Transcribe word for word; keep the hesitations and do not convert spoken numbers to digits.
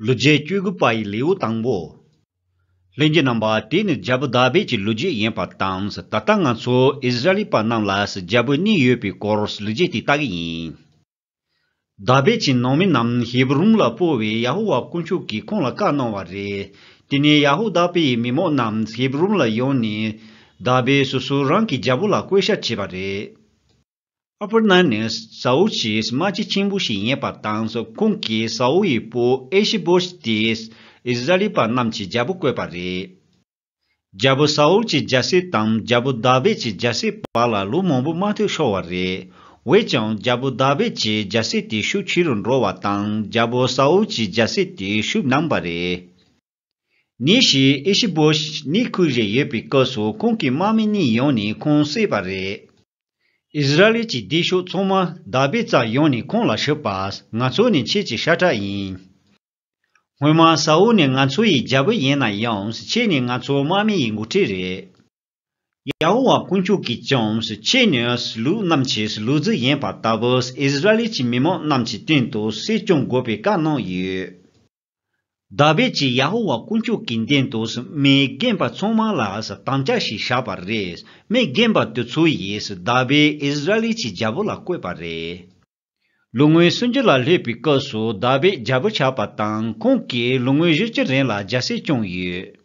ལོ་རྒྱུས་བཅུ་དགུ་པ་ཡི་ལེའུ་དང་པོ། ལྷན་རྒྱས་རྣམ་པ། དེ་ནི་རྒྱལ་པོ་དཱ་བིད་ཀྱི་ལོ་རྒྱུས་ཡིན་པ་དང་། ད་ལྟ་ང་ཚོ་ཨིསི་ར་ཨེལ་པ་རྣམས་ལ་རྒྱལ་པོ་གཉིས་ཡོད་པའི་སྐོར་ལོ་རྒྱུས་དེ་ལྟ་གི་ཡིན། དཱ་བིད་ཀྱི་ནང་མི་རྣམས་ཧེབ་རོན་ལ་སྤོ་བའི་ཡ་ཧོ་ཝཱ་དཀོན་མཆོག་གིས་ཁོང་ལ་བཀའ་གནང་བ་རེད། དེ་ནས་ཡ་ཧུ་དཱ་པའི་མི་མང་རྣམས་ཧེབ་རོན་ལ་ཡོང་ནས་དཱ་བིད་སོ་སོ་རང་གི་རྒྱལ་པོ་ལ་བསྐོ་བཞག་བྱས་པ་རེད། ཨབ་ནེར་ནི་ས་ཨུལ་གྱི་དམག་སྤྱི་ཆེན་པོ་ཞིག་ཡིན་པ་དང་། ཁོང་གིས་ས་ཨུལ་གྱི་བུ་ཨི་ཤི་བོ་ཤེ་ཐི་ཨིསི་ར་ཨེལ་པ་རྣམས་ཀྱི་རྒྱལ་པོ་བསྐོས་པ་རེད། རྒྱལ་པོ་ས་ཨུལ་གྱི་རྒྱལ་སྲིད་དང་རྒྱལ་པོ་དཱ་བིད་ཀྱི་རྒྱལ་སྲིད་བར་ལ་ལོ་མང་པོ་མུ་མཐུད་ཤོར་བ་རེད། འོན་ཀྱང་རྒྱལ་པོ་དཱ་བིད་ཀྱི་རྒྱལ་སྲིད་དེ་ཤུགས་ཆེ་རུ་འགྲོ་བ་དང་། རྒྱལ་པོ་ས་ཨུལ་གྱི་རྒྱལ་སྲིད་དེ་ཤུགས་ནམ་པ་རེད། ཉིན་ཞིག་ཨི་ཤི་བོ་ཤེ་ནད་ཁུག་བཞིན་ཡོད་པའི་སྐབས་སུ་ཁོང་གི་དམག་མི་གཉིས་ཡོང་ནས་ཁོང་བསད་པ་རེད། ཨིསི་ར་ཨེལ་གྱི་སྡེ་ཤོག་ཚང་མ་དཱ་བིད་རྩར་ཡོང་ནས་ཁོང་ལ་ཞུས་པ། ང་ཚོ་ནི་ཁྱེད་ཀྱི་ཤ་ཁྲག་ཡིན། སྔོན་མ་ས་ཨུལ་ནི་ང་ཚོ་ཡི་རྒྱལ་པོ་ཡིན་ན་ཡང་། ཁྱེད་ནི་ང་ཚོ་དམག་མི་ཡི་འགོ་ཁྲིད་རེད། ཡ་ཧོ་ཝཱ་དཀོན་མཆོག་གིས་ཀྱང་ཁྱེད་ནི་ལུག་རྣམས་ཀྱི་ལུག་རྫི་ཡིན་པ་ལྟ་བུ་ཨིསི་ར་ཨེལ་གྱི་མི་མང་རྣམས་ཀྱི་སྟེང་དུ་སྲིད་སྐྱོང་དགོས་པའི་བཀའ་གནང་ཡོད། དཱ་བིད་ཀྱིས་ཡ་ཧོ་ཝཱ་དཀོན་མཆོག་གི་མདུན་དུ་མི་རྒན་པ་ཚང་མ་ལ་དམ་བཅའ་ཞིག་བཞག་པ་རེད། མི་རྒན་པ་དེ་ཚོ་ཡིས་དཱ་བིད་ཨིསི་ར་ཨེལ་གྱི་རྒྱལ་པོ་ལ་བསྐོས་པ་རེད། ལོ་ངོ་སུམ་ཅུ་ལ་སླེབས་པའི་སྐབས་སུ་དཱ་བིད་རྒྱལ་པོ་ཆགས་པ་དང་། ཁོང་གིས་ལོ་ངོ་བཞི་བཅུ་རིང་ལ་རྒྱལ་སྲིད་སྐྱོང་ཡོད།